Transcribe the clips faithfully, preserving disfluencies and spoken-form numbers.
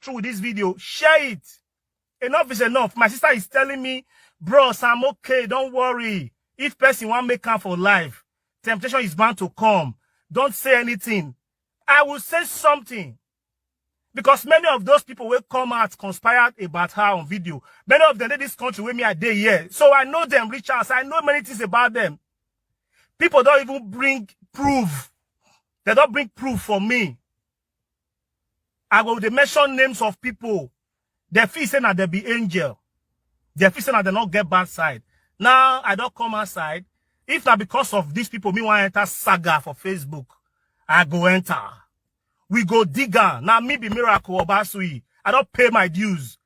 through with this video, share it. Enough is enough. My sister is telling me, "Bros, I'm okay. Don't worry. If person want make come for life, temptation is bound to come. Don't say anything." I will say something. Because many of those people will come out conspired about her on video. Many of them in this country with me are there here. So I know them, reach out. I know many things about them. People don't even bring proof. They don't bring proof for me. I go dey mention names of people. They feel say na they be angel. They feel say na they not get bad side. Now I don't come outside. If not because of these people, me want enter saga for Facebook, I go enter. We go dig am. Now me be Miracle Obasui. I don't pay my dues.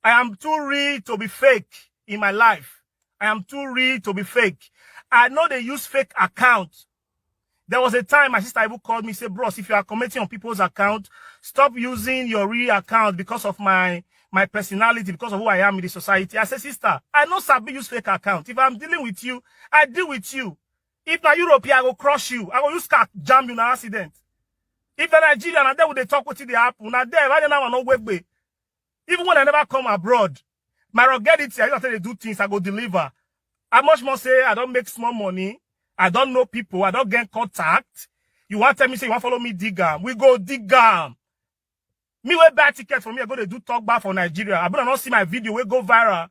I am too real to be fake in my life. I am too real to be fake. I know they use fake account. There was a time my sister even called me, say, "Bros, if you are commenting on people's account, stop using your real account because of my my personality, because of who I am in the society." I said, "Sister, I know sabi use fake account. If I'm dealing with you, I deal with you. If na Europe, I go crush you. I go use car jam you na accident. If na Nigeria, na there we dey talk wetin dey happen. Na there, right now, I no wegbe. Even when I never come abroad, my ruggedity, I just say they do things, I go deliver. I much more say I don't make small money. I don't know people. I don't get contact. You want tell me say you want follow me dig am? We go dig am. Me wey buy ticket for me, I go dey do talk back for Nigeria. I better not see my video wey go viral.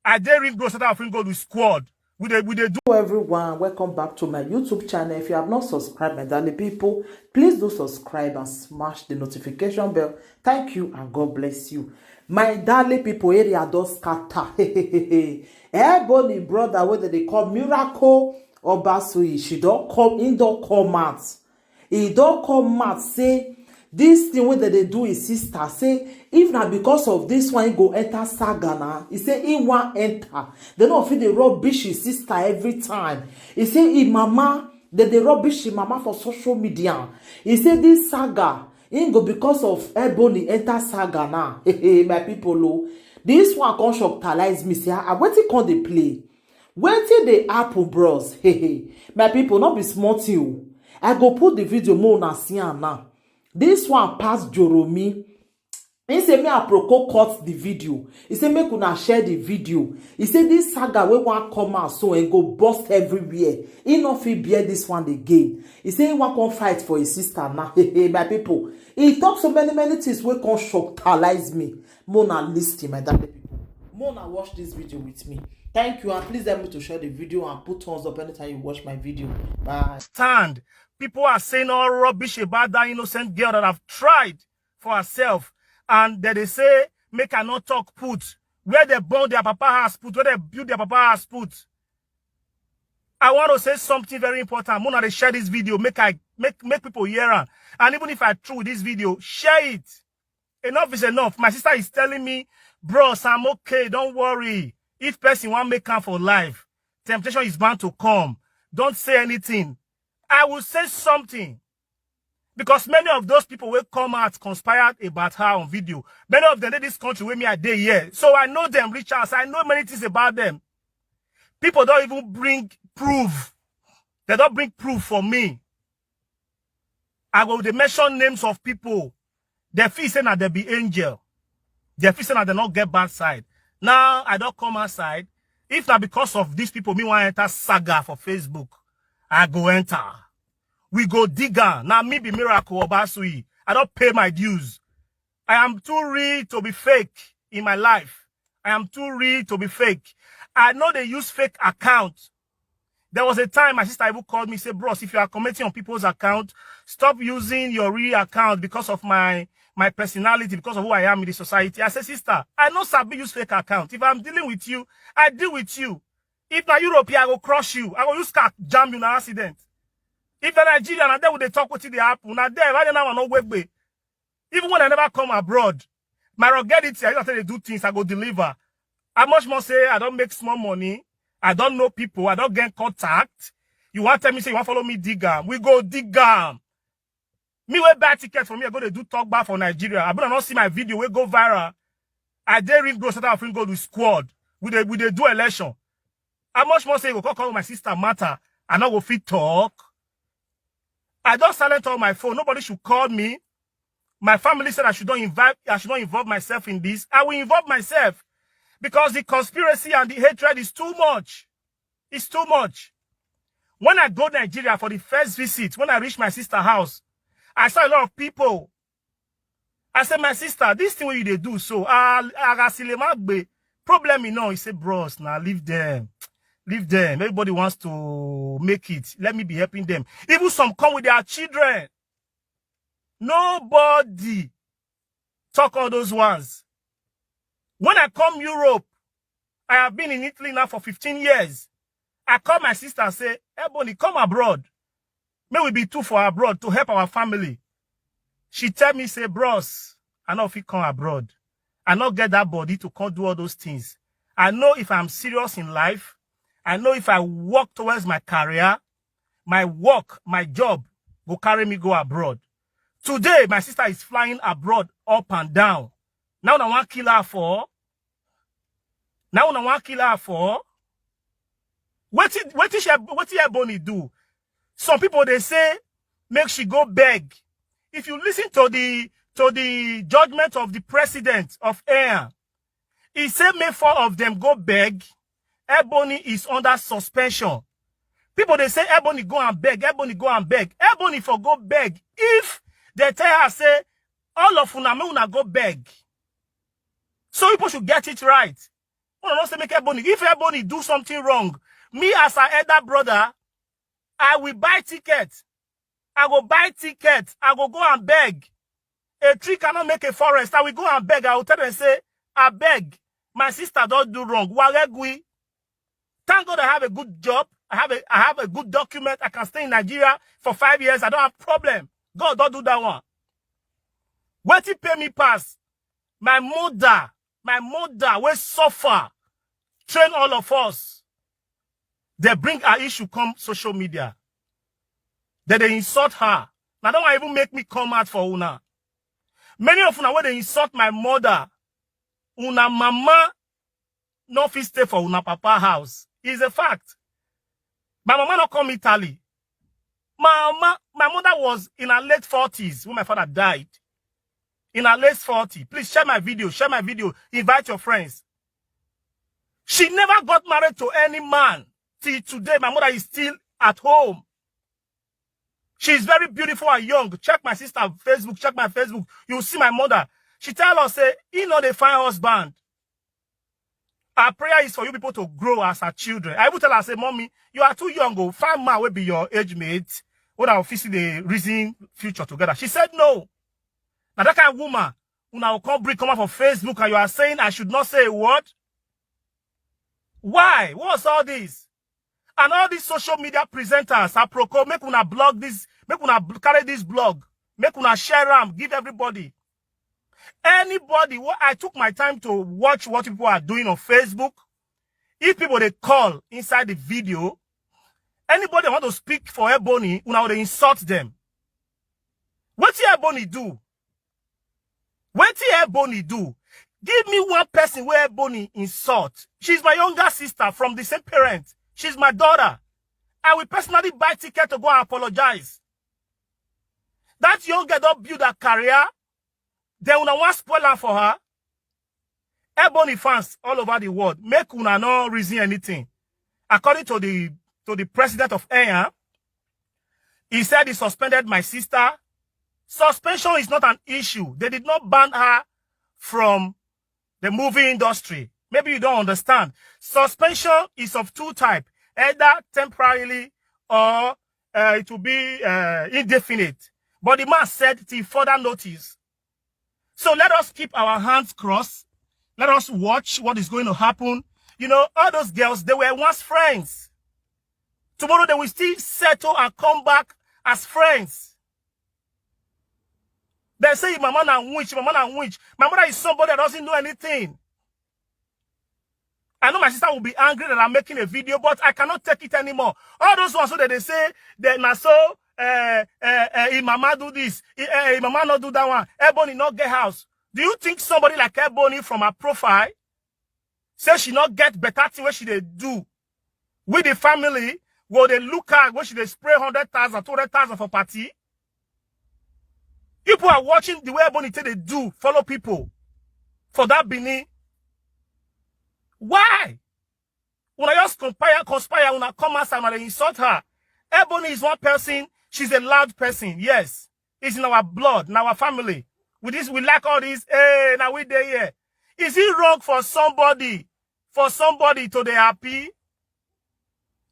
I dey Ring Road, South African Gold with squad. We dey we dey do. Hello everyone, welcome back to my YouTube channel. If you have not subscribed, my darling people, please do subscribe and smash the notification bell. Thank you and God bless you. My darling people, area don scatter. Ebony brother, wey dem dey call Miracle Obasui, she don come, he don come out. He don come out say this thing wey dem dey do his sister, say if na because of this one he go enter saga na. He say he wan enter. They no fit dey rubbish his sister every time. He say him mama, dem dey rubbish him mama for social media. He say this saga, he go because of Ebony enter saga na. My people o, this one come shocktalize me. Say, ah, wetin come dey play? Wetin dey happen, bros? My people, no be small thing o. I go put the video, make una see am now. This one pass Joromi. He say me Aproko cut the video. He say make una share the video. He say this saga wey wan come out so, e go burst everywhere. He no fit bear this one again. He say he wan come fight for his sister now. My people, he talk so many many things wey come shocktalize me. Make una listen, my darling people. Make una watch this video with me. Thank you, and please help me to share the video and put thumbs up anytime you watch my video. Bye. Stand. People are saying all rubbish about that innocent girl that have tried for herself, and that they say make her not talk put. Where they burn their papa house put, where they build their papa house put. I want to say something very important. Make una dey share this video, make I make make people hear am. And even if I through this video, share it. Enough is enough. My sister is telling me, "Bros, I'm okay. Don't worry. If person want make come for life, temptation is bound to come. Don't say anything." I will say something. Because many of those people will come out conspired about her on video. Many of them in this country with me are there here. So I know them, reach out. I know many things about them. People don't even bring proof. They don't bring proof for me. I go dey mention names of people. They feel say na they be angel. They feel say na they not get bad side. Now I don't come outside. If not because of these people, me want enter saga for Facebook, I go enter. We go dig am. Now me be Miracle Obasui. I don't pay my dues. I am too real to be fake in my life. I am too real to be fake. I know they use fake account. There was a time my sister even called me, say, "Bros, if you are commenting on people's account, stop using your real account because of my my personality, because of who I am in the society." I say, "Sister, I know sabi use fake account. If I'm dealing with you, I deal with you. If na Europe, I go crush you. I go use car jam you na accident. If na Nigeria, na there we dey talk wetin dey happen. Na there, right now, I no wegbe. Even when I never come abroad, my ruggedity, I just say they do things, I go deliver. I much more say I don't make small money. I don't know people. I don't get contact. You want tell me say you want follow me dig am? We go dig am. Me wey buy ticket for me, I go dey do talk back for Nigeria. I better not see my video wey go viral. I dey Ring Road, South African Gold with squad. We dey we dey do election. I much more say you go call, call my sister matter. I no go fit talk. I don't silent all my phone. Nobody should call me. My family said I should not involve, I should not involve myself in this. I will involve myself because the conspiracy and the hatred is too much. It's too much. When I go Nigeria for the first visit, when I reach my sister house, I saw a lot of people. I said, "My sister, this thing wey you dey do so, ah, Agasilema Gbe, problem you know." He said, "Bros, now leave them. Leave them. Everybody wants to make it. Let me be helping them." Even some come with their children. Nobody talk all those ones. When I come Europe, I have been in Italy now for fifteen years. I call my sister and say, "Ebony, come abroad. May we be two for abroad to help our family." She tell me, say, "Bros, I no fit come abroad. I no get that body to come do all those things. I know if I'm serious in life, I know if I work towards my career, my work, my job will carry me go abroad." Today, my sister is flying abroad up and down. Now I want kill her for. Now I want kill her for. What did what did she what did Ebony do? Some people they say make she go beg. If you listen to the to the judgment of the president of air, he said make four of them go beg. Ebony is under suspension. People they say Ebony go and beg, Ebony go and beg. Ebony for go beg. If they tell her say all of una make una go beg. So people should get it right. Una no say make Ebony. If Ebony do something wrong, me as her elder brother, I will buy ticket. I go buy ticket. I go go and beg. A tree cannot make a forest. I will go and beg. I will tell them say, "I beg. My sister don't do wrong. Waregui." Thank God I have a good job. I have a I have a good document. I can stay in Nigeria for five years. I don't have problem. God don't do that one. What he pay me pass? My mother, my mother will suffer. Train all of us. They bring her issue come social media. Then they insult her. Now don't even make me come out for una. Many of una where they insult my mother, una mama no fit stay for una papa house. It's a fact. My mama not come Italy. My mama, my mother was in her late forties when my father died. In her late forty. Please share my video, share my video, invite your friends. She never got married to any man. Till today, my mother is still at home. She's very beautiful and young. Check my sister Facebook, check my Facebook. You see my mother. She tell us, say, he no dey find husband. Our prayer is for you people to grow as our children. I even tell her, say, "Mommy, you are too young. Oh, find man will be your age mate. What our fit the reason future together." She said no. Now that kind of woman, una will come bring come out for Facebook and you are saying I should not say a word. Why? What's all this? And all these social media presenters, Aproko, make una blog this, make una bl- carry this blog, make una share am, give everybody. Anybody, what I took my time to watch what people are doing on Facebook. If people they call inside the video, anybody want to speak for Ebony, una they insult them. What Ebony do? What Ebony do? Give me one person where Ebony insult. She's my younger sister from the same parent. She's my daughter. I will personally buy ticket to go and apologize. That young girl don't build her career. Then una want spoil her for her. Ebony fans all over the world. Make una no reason anything. According to the to the president of Enya, he said he suspended my sister. Suspension is not an issue. They did not ban her from the movie industry. Maybe you don't understand. Suspension is of two type, either temporarily or uh, it will be uh, indefinite. But the man said till further notice. So let us keep our hands crossed. Let us watch what is going to happen. You know, all those girls, they were once friends. Tomorrow they will still settle and come back as friends. They say, "Mama na witch, mama na witch." My mother is somebody that doesn't know anything. I know my sister will be angry that I'm making a video, but I cannot take it anymore. All those ones so that they say that na so uh, uh, uh, mama do this, uh, mama not do that one. Ebony not get house. Do you think somebody like Ebony from her profile say she not get better thing where she they do with the family? Will they look at where she they spray hundred thousand, two hundred thousand for party? People are watching the way Ebony take dey do, follow people for that Benin. Why? When I just conspire, conspire, when I come outside and I insult her. Ebony is one person. She's a loud person. Yes, it's in our blood, in our family. With this, we like all these. Hey, now we there here. Is it wrong for somebody, for somebody to dey happy?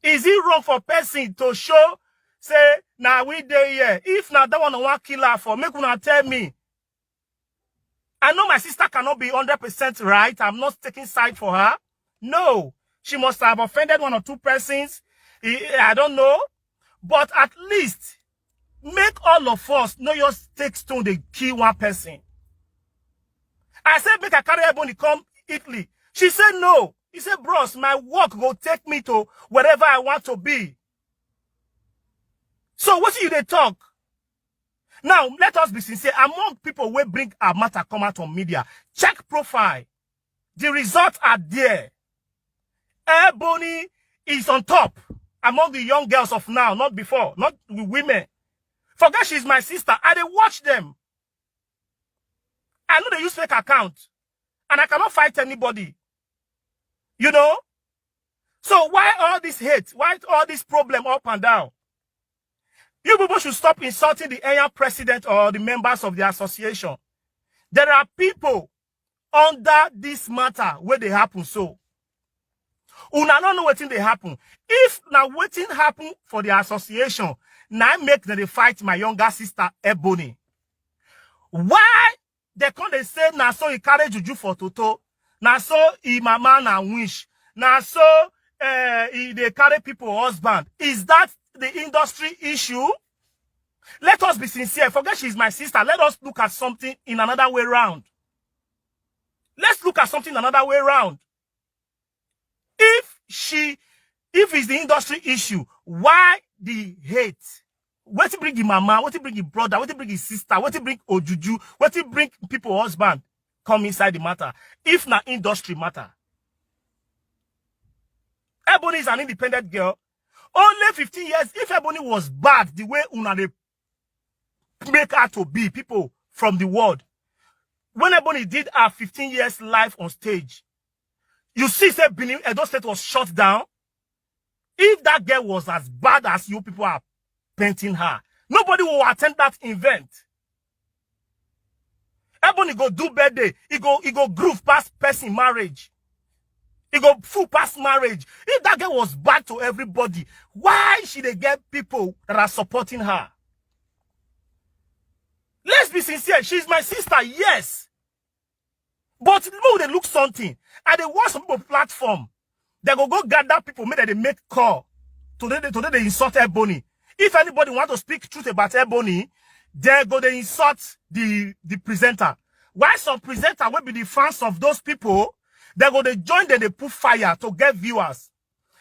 Is it wrong for person to show say now we there here? If now that one want kill her for, make una tell me. I know my sister cannot be hundred percent right. I'm not taking side for her. No, she must have offended one or two persons. I I don't know. But at least make all of us no just take stone dey kill one person. I said, "Make I carry Ebony come Italy." She said, "No." He said, "Bros, my work go take me to wherever I want to be." So what you dey talk? Now, let us be sincere. Among people wey bring her matter come out on media, check profile. The results are there. Ebony is on top among the young girls of now, not before, not the women. Forget she's my sister. I dey watch them. I know they use fake account, and I cannot fight anybody. You know? So why all this hate? Why all this problem up and down? You people should stop insulting the area president or the members of the association. There are people under this matter where they happen. So, una no know wetin dey happen. If na wetin happen for the association, na im make dem dey fight my younger sister Ebony. Why they come dey say na so he carry juju for Toto, na so he mama na wish, na so uh, he dey carry people husband? Is that the industry issue? Let us be sincere. Forget she's my sister. Let us look at something in another way round. Let's look at something another way round. If she, if it's the industry issue, why the hate? What to bring him mama? What to bring his brother? What to bring his sister? What to bring Ojuju? What to bring people husband come inside the matter? If na industry matter, Ebony is an independent girl. Only fifteen years. If Ebony was bad the way una dey make her to be, people from the world, when Ebony did her fifteen years life on stage, you see, say Benin, Edo State was shut down. If that girl was as bad as you people are painting her, nobody will attend that event. Ebony go do birthday, he go he go groove past person marriage. He go full past marriage. If that girl was bad to everybody, why should they get people that are supporting her? Let's be sincere. She's my sister, yes. But people, they look something. And they want some people platform. They go go gather people, make they make call. Today, they, today they insult Ebony. If anybody want to speak truth about Ebony, they go they insult the, the presenter. Why some presenter will be the fans of those people? They go they join them, they put fire to get viewers.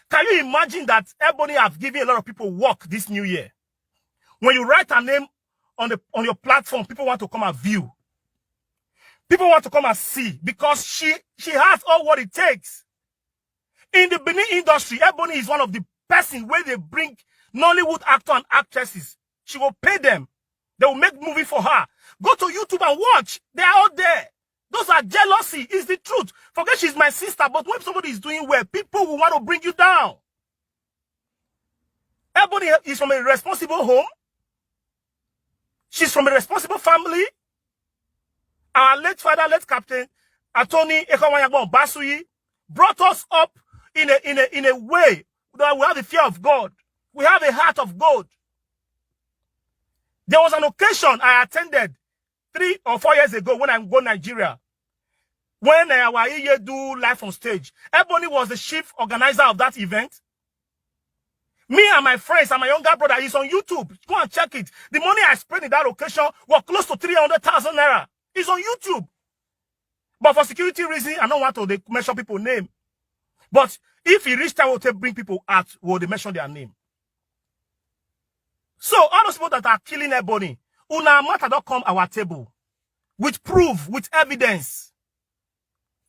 Can you imagine that Ebony have given a lot of people work this new year? When you write a name on the on your platform, people want to come and view. People want to come and see because she she has all what it takes. In the Benin industry, Ebony is one of the person where they bring Nollywood actor and actresses. She will pay them. They will make movie for her. Go to YouTube and watch. They are all there. Those are jealousy. It's the truth. Forget she's my sister, but when somebody is doing well, people will want to bring you down. Ebony is from a responsible home. She's from a responsible family. Our late father, late Captain Attorney Ekawanyagbo Basuyi, brought us up in a in a in a way that we have the fear of God. We have a heart of gold. There was an occasion I attended three or four years ago when I go Nigeria. When uh, our E A do live on stage, Ebony was the chief organizer of that event. Me and my friends and my younger brother is on YouTube. Go and check it. The money I spent in that location was close to three hundred thousand naira. It's on YouTube. But for security reason, I don't want to mention people name. But if he reach time, we'll take bring people out, we'll they mention their name. So all those people that are killing Ebony, una matter don't come our table with proof, with evidence.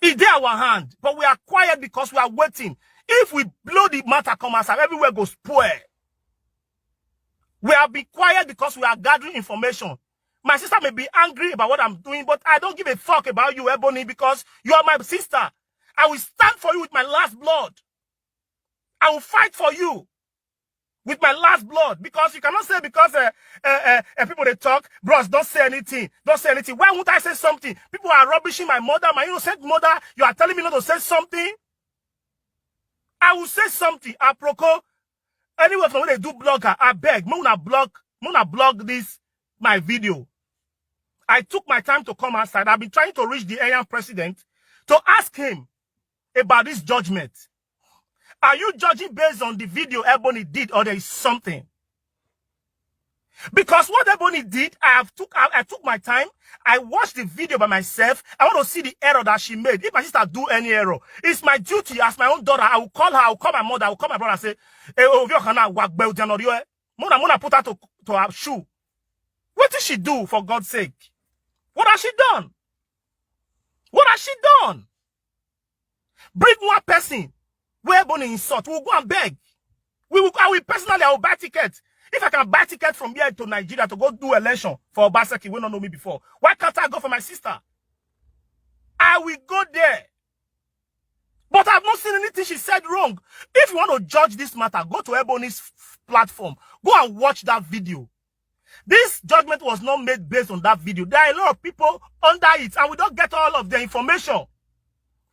It's there our hand, but we are quiet because we are waiting. If we blow the matter come outside, everywhere goes spoil. We have been quiet because we are gathering information. My sister may be angry about what I'm doing, but I don't give a fuck about you, Ebony, because you are my sister. I will stand for you with my last blood. I will fight for you with my last blood, because you cannot say, because uh, uh, uh, uh, people they talk, bros, don't say anything, don't say anything. Why won't I say something? People are rubbishing my mother, my innocent mother. You are telling me not to say something? I will say something. Aproko, anywhere from when they do blogger, I beg, Mona blog, Mona blog this my video. I took my time to come outside. I've been trying to reach the Ayan president to ask him about this judgment. Are you judging based on the video Ebony did, or there is something? Because what Ebony did, I have took I, I took my time. I watched the video by myself. I want to see the error that she made. If my sister do any error, it's my duty as my own daughter. I will call her. I will call my mother. I will call my brother and say, "Hey, oh, you cannot work well." Mona, Mona put her to, to her shoe. What did she do, for God's sake? What has she done? What has she done? Bring one person where Ebony insult. We'll go and beg. We will, I will personally, I will buy ticket. If I can buy ticket from here to Nigeria to go do election for Obaseki, we don't know me before. Why can't I go for my sister? I will go there. But I've not seen anything she said wrong. If you want to judge this matter, go to Ebony's f- platform. Go and watch that video. This judgment was not made based on that video. There are a lot of people under it, and we don't get all of the information.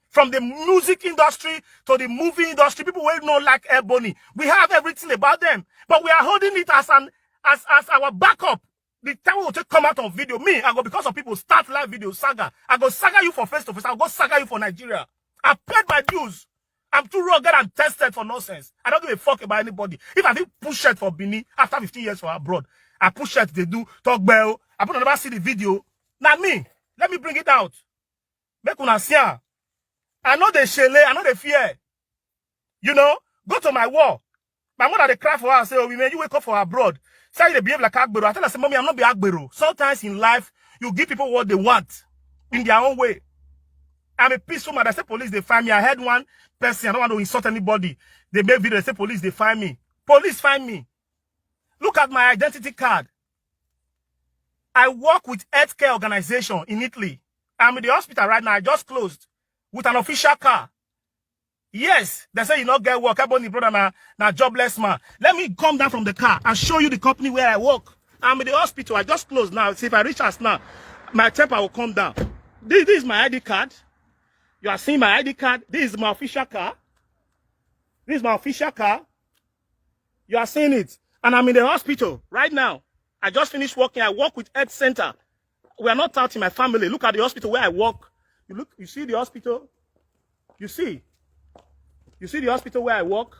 From the music industry to the movie industry, people will not like Ebony. We have everything about them, but we are holding it as an as as our backup. The time we will take come out on video, me, I go, because of people start live video saga. I go saga you for face to face. I go saga you for Nigeria. I paid my dues. I'm too rugged and tested for nonsense. I don't give a fuck about anybody. If I fit push shirt for Benin after fifteen years for abroad, I push shirt, they do talk bell. I put never see the video. Now me, let me bring it out. Make una see am. I know they shele, I know they fear. You know, go to my wall. My mother, they cry for her, say, "Oh, women, you wake up for abroad." Say they behave like Agbero. I tell her, say, "Mommy, I'm not be Agbero." Sometimes in life, you give people what they want in their own way. I'm a peaceful man. I say police, they find me. I heard one person, I don't want to insult anybody. They make video, they say police, they find me. Police find me. Look at my identity card. I work with healthcare organization in Italy. I'm in the hospital right now. I just closed with an official car. Yes, they say you not get work. Ebony brother na, na jobless man. Let me come down from the car and show you the company where I work. I'm in the hospital. I just closed now. See, if I reach us now, my temper will come down. This, this is my I D card. You are seeing my I D card. This is my official car. This is my official car. You are seeing it. And I'm in the hospital right now. I just finished working. I work with Health Center. We are not touting my family. Look at the hospital where I work. You look, you see the hospital? You see? You see the hospital where I work?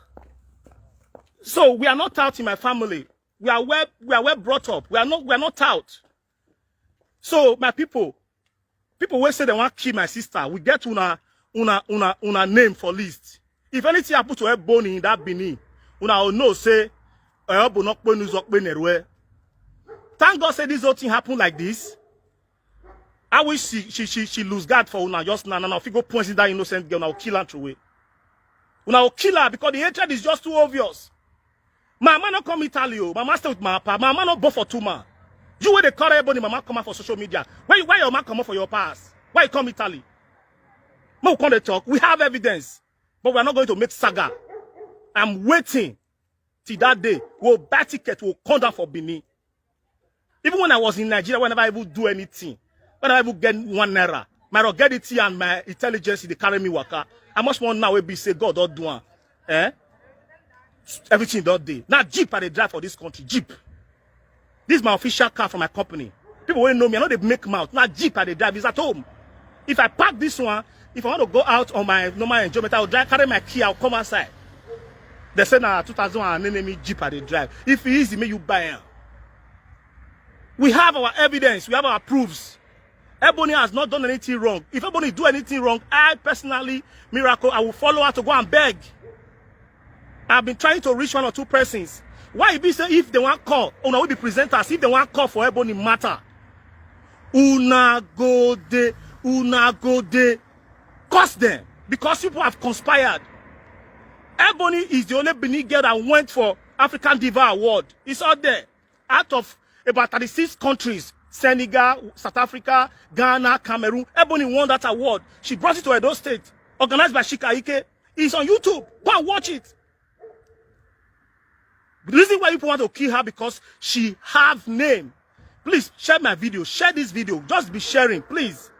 So we are not touting my family. We are well, we are well brought up. We are not, we are not tout. So my people, people will say they want to kill my sister. We get una, una, una, una name for list. If anything happen to Ebony in that Benin, una will know say, "Ebo not ponu zok penerwe." Thank God say this whole thing happened like this. I wish she, she, she, she lose guard for una just now. Now, now, if you go point that innocent girl, now kill her through. Una will kill her because the hatred is just too obvious. My man not come Italy, oh. My man stay with my papa. My man not born for two man. You where they call everybody, my man come out for social media. Why, why your man come out for your past? Why you come Italy? No, we can't talk. We have evidence, but we are not going to make saga. I'm waiting till that day. We'll buy ticket. We'll come down for Benin. Even when I was in Nigeria, whenever I even do anything, whenever I even get one naira, my ruggedity and my intelligence, they carry me waka. I must want now we be say God don't do am. Eh? Everything don't dey. Now Jeep I dey drive for this country. Jeep. This is my official car for my company. People wey know me, I know they make mouth. Now Jeep I dey drive is at home. If I park this one, if I want to go out on my normal enjoyment, I'll drive, carry my key, I'll come outside. They say now two thousand and enemy Jeep I dey drive. If it easy, may you buy am. We have our evidence. We have our proofs. Ebony has not done anything wrong. If Ebony do anything wrong, I personally, Miracle, I will follow her to go and beg. I've been trying to reach one or two persons. Why e be say if they want call, una will be presenters, if they want call for Ebony matter, una go dey, una go dey curse them because people have conspired. Ebony is the only Benin girl that went for African Diva Award. It's out there. Out of about thirty-six countries, Senegal, South Africa, Ghana, Cameroon. Ebony won that award. She brought it to Edo State, organized by Chika Ike. It's on YouTube. Go and watch it. The reason why people want to kill her because she have name. Please share my video. Share this video. Just be sharing, please.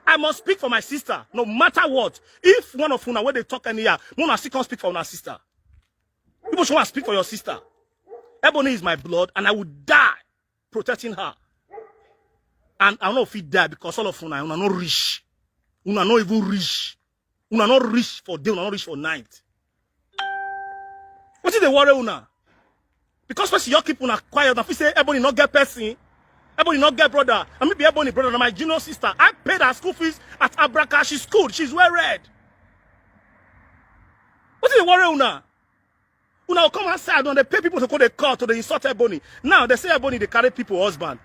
I must speak for my sister, no matter what. If one of una wey dey talk anyhow, una still come speak for una sister. People should want to speak for your sister. Ebony is my blood, and I would die protecting her. And I no fit die because all of una, una no reach. Una no even reach. Una no reach for day, una no reach for night. Wetin dey worry una? Because person you keep una quiet, and feel say Ebony no get person. Ebony no get brother. And maybe Ebony brother, na my junior sister. I paid her school fees at Abraka. She's schooled. She's well read. Wetin dey worry una? Una go come outside and dey pay people to go dey call to dey insult Ebony. Now they say Ebony dey carry people husband.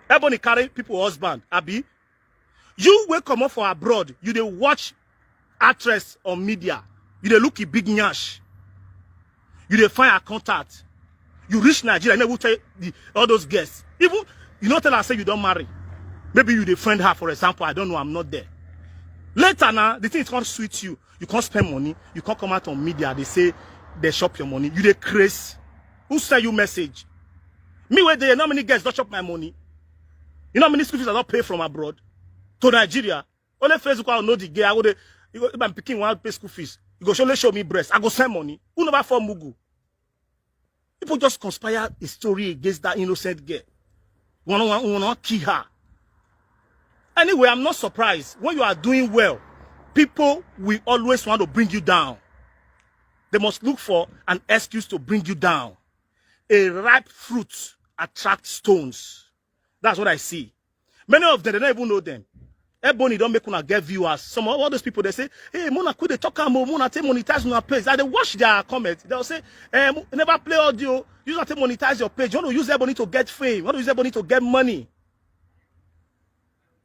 Ebony carry people husband, abi? You wey comot for abroad, you dey watch actress on media. You dey look a big nyash. You dey find her contact. You reach Nigeria, you never tell the, all those guests. Even you no tell her say you don marry. Maybe you dey friend her, for example. I don't know. I'm not there. Later now, the thing come sweet you. You can't spend money. You can't come out on media. They say they shop your money. You dey craze. Who send you message? Me wey dey, how many girls don chop my money? You know how many school fees I don pay from abroad to Nigeria? Only Facebook I know the girl. I go dey, you go, if I'm picking one pay school fees, you go surely show me breast. I go send money. Who never fall mugu? People just conspire a story against that innocent girl. Wanna, wanna, wanna kill her. Anyway, I'm not surprised. When you are doing well, people will always want to bring you down. They must look for an excuse to bring you down. A ripe fruit attracts stones. That's what I see. Many of them, they don't even know them. Ebony don't make una get viewers. Some of all those people, they say, "Hey, Mona, could they talk am? Mona, take monetize una page." As they watch their comments, they'll say, "Eh, Mo- never play audio. Use that to monetize your page. You want to use Ebony to get fame. You want to use Ebony to get money.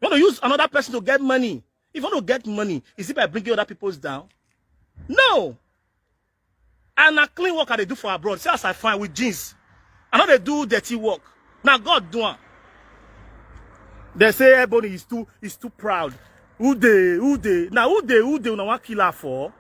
You want to use another person to get money. If you want to get money, is it by bringing other people's down?" No. And na clean work I dey do for abroad. See as I fine with jeans. I no dey do dirty work. Na God do am. They say Ebony is too is too proud. Who dey, who dey? Na who dey, who dey? Una wan kill her for?